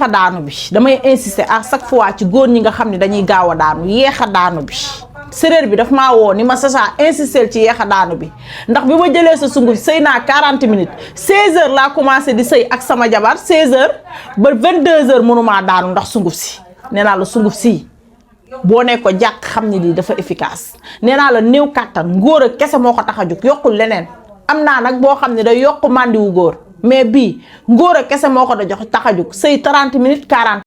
a daanu bi damay insister à chaque fois ci góor ñi nga xam ne dañuy gaaw a daanu yéex a daanu bi séréer bi daf maa woo ni ma Sacha insister ci yéex a daanu bi ndax bi ma jëlee sa sunguf sëy naa 40 minutes 16h laa commencé di sëy ak sama jabar 16h ba 22h mënumaa daanu ndax sunguf si nee naa la sunguf si boo ne ko jàkk xam ne lii dafa efficace nee naa la néew kàttan ngóor a kese moo ko tax a jóg yokkul leneen am naa nag boo xam ne day yokk màndiwu góor mais bii ngóor a kese moo ko da jox tax a jóg sëy 30 minutes 40